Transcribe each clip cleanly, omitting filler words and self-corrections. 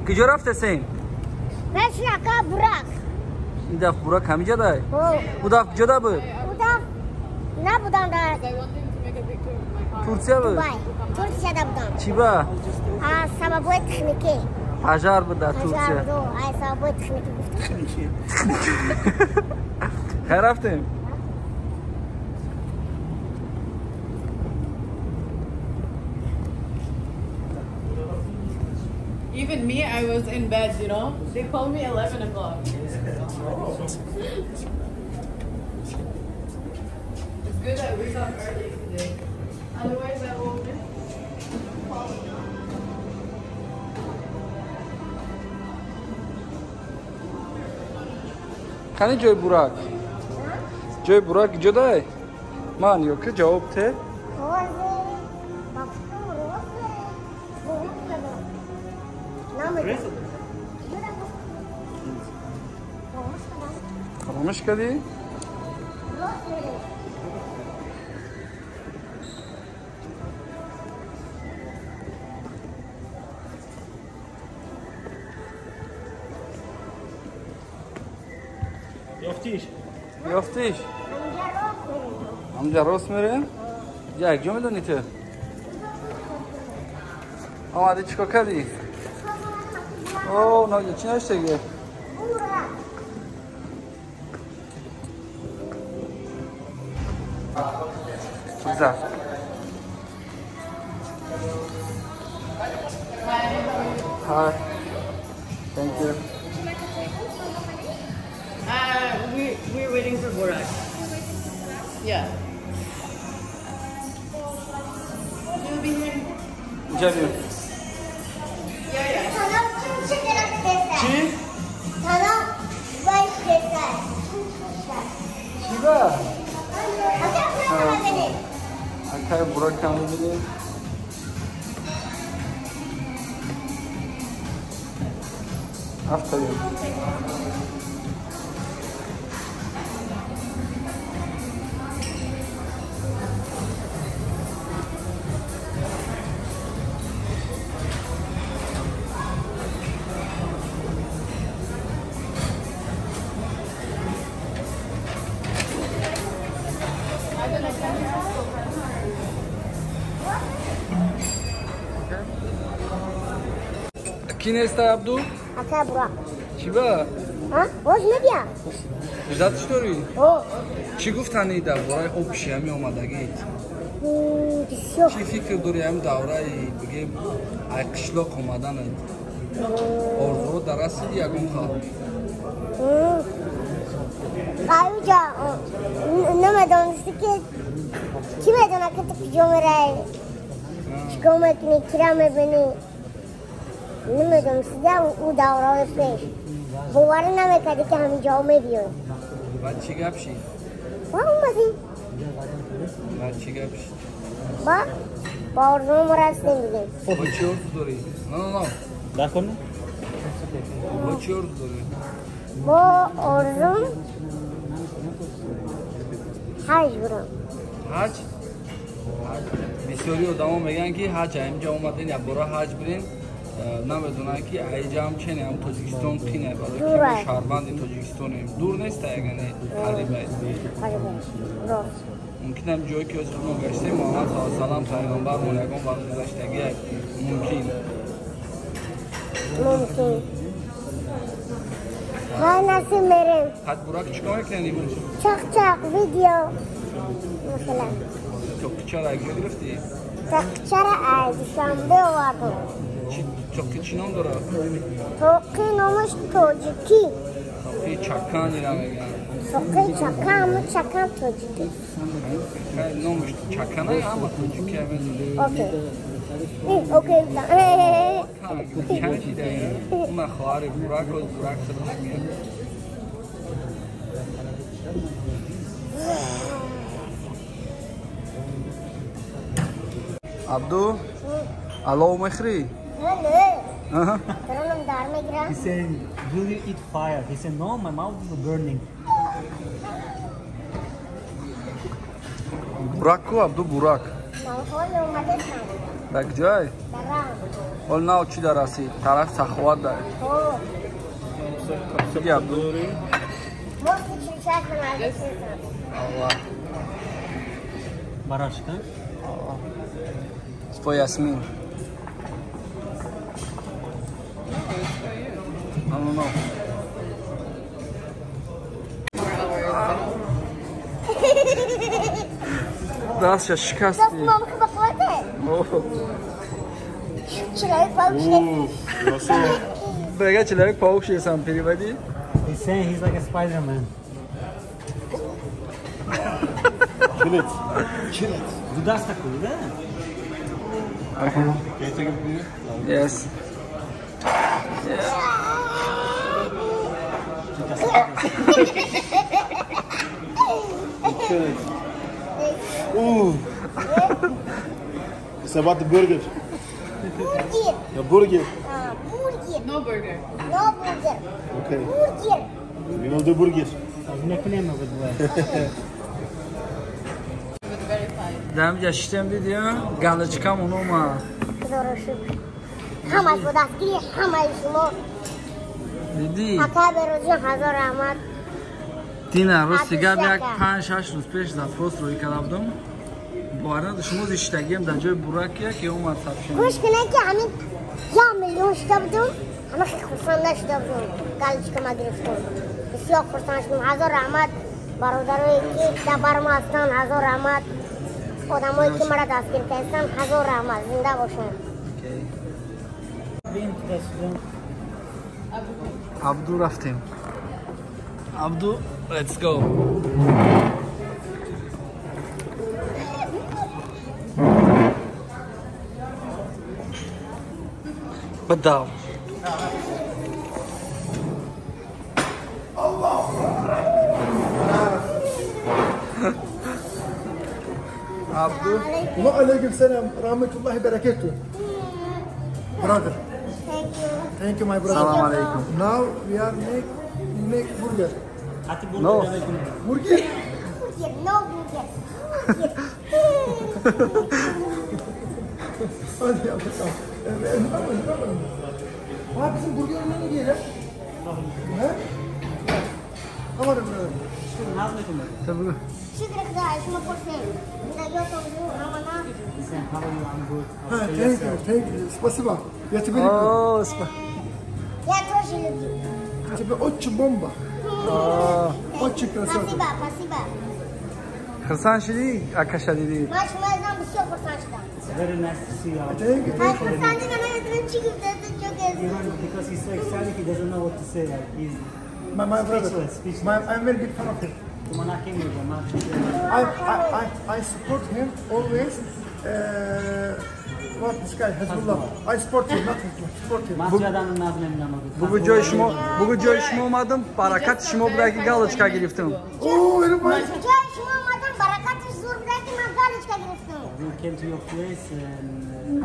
Куҷо рафтасем? Пеши ака Бурак. Ин даф Бурак ҳамиҷа дай? Ӯ даф куҷо да буд? Ӯ даф набудам дар Турсия буд? Турсияда будам. Чӣ ба? Аз сабабҳои техникӣ. Пожар буд дар Турсия. Аз сабабҳои техникӣ гуфтам. Хайр, рафтем. Even me, I was in bed, you know? They called me 11 o'clock. It's good I wake up early today. Otherwise, I will miss calling. Қани ҷои Бурак? Ҷои Бурак ҷо дай? Ман ё ки ҷавоб те? Фаромӯш кардӣ? Ёфтиш? Ёфтиш? Ҳамҷа рост мерем? Як ҷо медонӣ ту? Омадӣ чӣ кор кардӣ? О, ноҷа чӣ навиштагӣ? Güzel. Hi. Thank you. We're waiting for Burak. Yeah. He'll be here. Javier. Yeah, yeah. Чӣ? Чӣ ба? Акай Буракам мебинем. Афтарин. Ки неста, Абду? Ака Бурак. Чӣ ба? Боз мебия. Иззатш дорӣ? Чӣ гуфтанӣ дар бораи обши ҳами омадагит? Бисёр. Чӣ фикр дорӣ ҳами давраи бигем ай қишлоқ омаданат? Орзуҳо дар расиди ягон хал? Аюҷа намедонисти ки кӣ медонад ки ту куҷо меравӣ, чӣ кор мекунӣ, кира мебинӣ. Намедонистида ӯ давраҳои пеш. Боварӣ намекардӣ ки ҳамин ҷо мебиёй. Баъд чӣ гап шид? Ба омадем. Баъд чӣ гап шид? Ба ба орзумо расидем дигем. Бо чӣ орзу дорӣ? На, на, на. Дакон? Бо чӣ орзу дорӣ? Бо орзум ҳаҷ бурам. Ҳаҷ? Бисёри одамо мегӯянд ки ҳаҷ ҳаминҷо омадем, якбора ҳаҷ бирем. Намедонанд ки айҷам чене ҳам Тоҷикистон қине, барои ки мо шаҳрванди Тоҷикистонем. Дур нест ягане қарибай. Мумкин ҳам ҷое ки ҳозир мо гаштем, Муҳаммад саллаллоҳу алайҳи васаллам пайғамбармон ягон вақт гузаштагӣ мумкин. Мумкин. Ҳа насиб мерем. Ҳад Бурак чӣ кор мекунед имрӯз? Чақ-чақ, видео масалан. Тоқичаро як ҷо гирифтӣ? Тоқичаро аз Душанбе овардам. Тоқи чӣ ном дорад? Тоқи номаш тоҷикӣ. Тоқи чакан ира мегӯянд. Тоқи чакан, ҳама чакан тоҷикӣ. Номаш чакана ҳама тоҷикӣ медонад. Окей. Окей. Чанд чида уна хоҳари Бурак, оз Бурак худаш меяд. Абду, алов мехӯрӣ? He said, will you eat fire? He said, no, my mouth is burning. Бурак ку, Абду Бурак. Дар куҷой? Ҳол нав чӣ дар аси? Тараф саховат дар. Диди Абду. Аллах. Барашка? For Yasmin. I don't know. Дастша шикасти. Бега человек паук сам переводи. He's saying he's like a Spider-Man. Kill it. Kill it. Du darfst такой, да? Okay. Can you take a video? Yes. Yeah. Kill it. Ooh. It's about the burger. Burger. The burger. Burger. No burger. No burger. Okay. Burger. We will do burger. Дам ҷа шитем диди, галочкам онома. Худоро шукр. Ҳамаш бо дастгири ҳамаи шумо. Диди? Ака Бероҷон ҳазор раҳмат. Дина рости гап як 5-6 рӯз пеш запрос рӯй карда будам. Бовар надо шумо зиштагиам дар ҷои буракия ки омад сабшен. Гӯш кунед ки ҳамин 1 миллион шуда будум, ҳама хеле хурсанд нашуда будум. Галочка ма гирифтум. Бисёр хурсанд шудум. Ҳазор раҳмат бародарое ки дар бар мо ҳастанд, ҳазор раҳмат. Одамое ки маро дастгир карданд, ҳазор раҳмат. Зинда бошанд. Абду рафтем. Абду, let's go. Бадав. Абду. Wa alaykum salam rahmatullahi barakatuh. Brother. Thank you. Thank you my brother. Salam alaykum. Now we are make burger. No. Burger? Burger, no burger. Hadi ya bakalım. Abi bizim burger önüne ne gelir? He? Tamam brother. Tabii. Шукр Худо, шумо пурсем. Зиндагиётон зур, ҳамана. Thank you, thank you. Спасибо. Я тебя люблю. Я тоже люблю. Тебе очень бомба. Очень красиво. Спасибо, спасибо. Хурсанд шудӣ, акаша дидӣ? Ман шумо аз бисёр хурсанд шудам. Very nice to see you. Thank you. Ман хурсандӣ намедонам чӣ гуфта, чӣ гуфта. Because he's so excited, he doesn't know what to say. Like he's my brother. Speechless. I'm very big fan of him. I support him always. What this guy Hezbollah. I support him, not Hezbollah. Support him. Бугу ҷои шумо омадам, баракати шумо буда ки галочка гирифтам. О, everybody. Ҷои шумо омадам, баракати зур буда ки ман галочка гирифтам. We came to your place and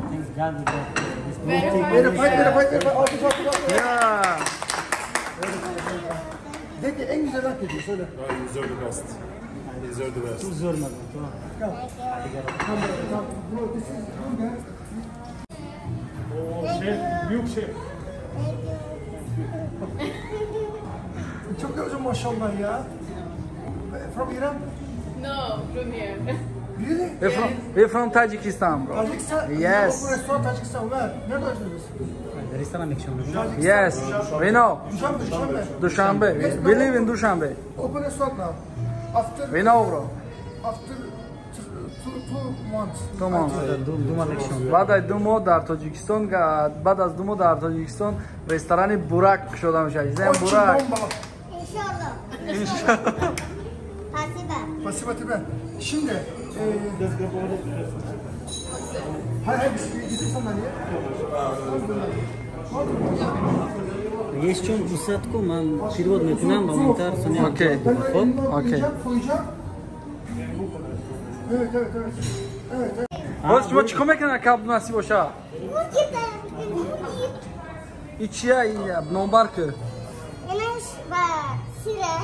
thanks God we got this Verify, verify, verify. Yeah. De ki en güzel hak ediyor, söyle. You deserve the best. You deserve the best. Too zor madam. Come, come. Bro, this is burger. Oh, şef, büyük şef. Çok güzel maşallah ya. From Iran? No, from here. Really? We're from Tajikistan, bro. Tajikistan? Yes. Bu restoran Tajikistan. Where? Nerede açtınız? Restoran Tajikistan. Yes, we know. Duşanbe, Duşanbe. Dushanbe. We live in Dushanbe. Open restaurant now. After We know, bro. After 2 months. 2 months. Баъд аз 2 моҳ дар Тоҷикистон, баъд аз 2 моҳ дар Тоҷикистон ресторани Бурак кушода мешавад. Зен Бурак. Иншаллоҳ. Иншаллоҳ. Спасибо. Спасибо тебе. Şimdi hayır hayır getir sandalye. Есть чем усадку, ман перевод мекунам ба монтар соня. Окей. Окей. Koyacağım. Evet evet evet. Evet evet. Боз шумо чӣ кор мекунед ака Абдунасиб боша? Бургер бургер. И чия номбар ки? Инаш ва сира,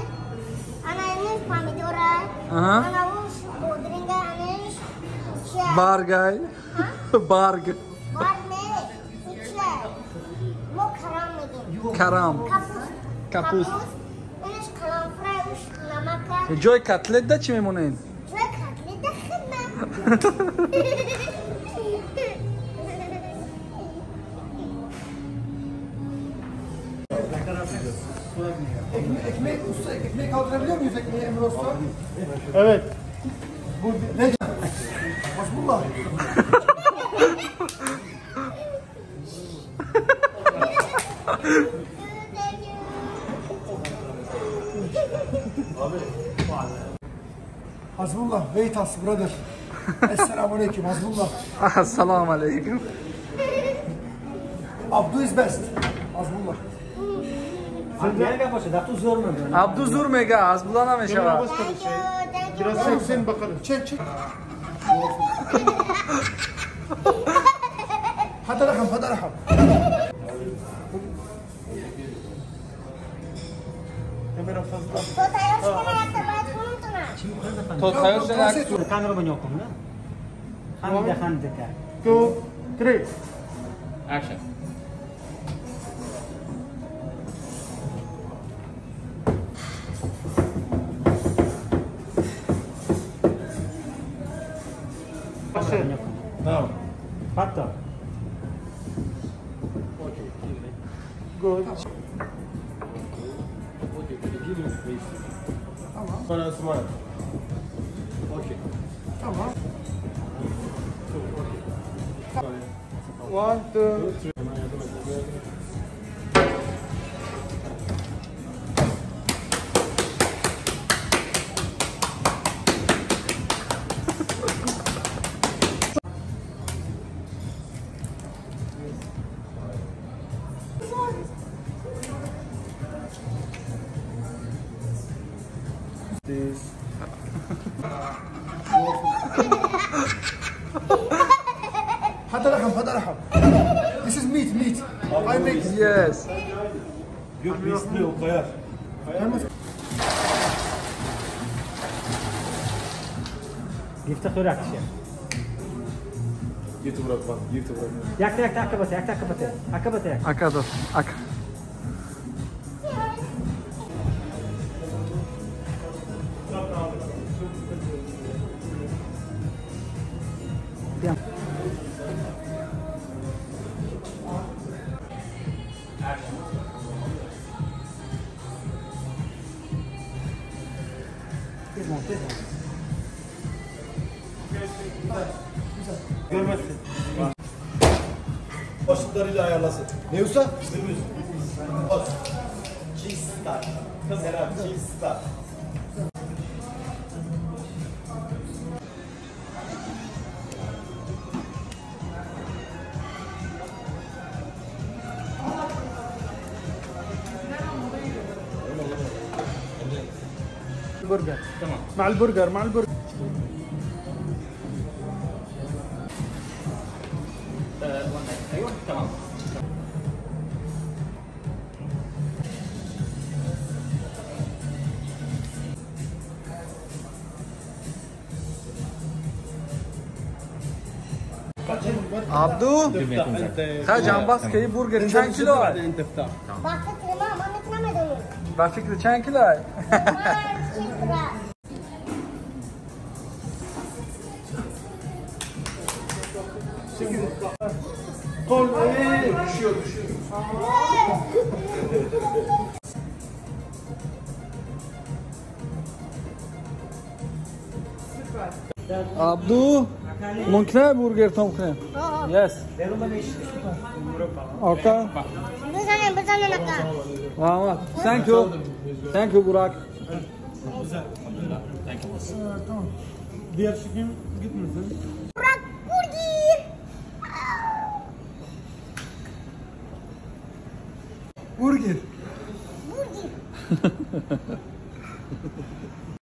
ана инаш помидора, ана уш бодринга, ана инаш чия. Баргай. Барг. Барг не. мегем. Карам. Капуст. Капуст. Инаш каланфрай, уш намака. Ҷои котлет да чӣ мемонед? Ҷои котлет да хидма. Ekmek, usta ekmeği kaldırabiliyor muyuz ekmeği Emre Usta? Evet. Bu ne? Hasbullah. Hasbullah, wait us brother. Esselamu aleyküm Hasbullah. Assalomu alaykum. Abdu is best. Hasbullah. Abdu zo'r mega, Hasbullah namешава. Biraz çeksin bakalım. Çek çek. Hadi raham, hadi raham. Kamera fazla. То тайёр шуда. Камера ба нёком, да? Ханда ханда ка. 2 3. Action. Tamam. Hatta. Okay. Good. Okay, tamam. Bana smile. Okay. Tamam. 1 2 3. This. Hadi raham, hadi raham. This is meat, meat. I make. Yes. Yok riskli o kayar. Gifta xo'rak kishi. Gifta bırak bak, gifta bırak. Yakta yakta akabate, yakta akabate. Akabate yak. Akadır, ak. Görmezsin. Başlıklarıyla ayarlasın. Ne usta? Cheese star. Selam, cheese star. البرجر. تمام. مع البرجر، مع البرجر. ايوه تمام. Abdu, ha jambas ki burger чанд кило? Ба фикри ман, ман намедонам. Ба фикри чанд кило? Kol düşüyor düşüyor. Abdu, mumkin burger tom кунем? Yes. Aka. Бизанем, бизанем ака. Rahmat. Thank you. Thank you Burak. Thank you. Tamam. Diğer çekim gitmesin. Burak burger. Burger. Burger.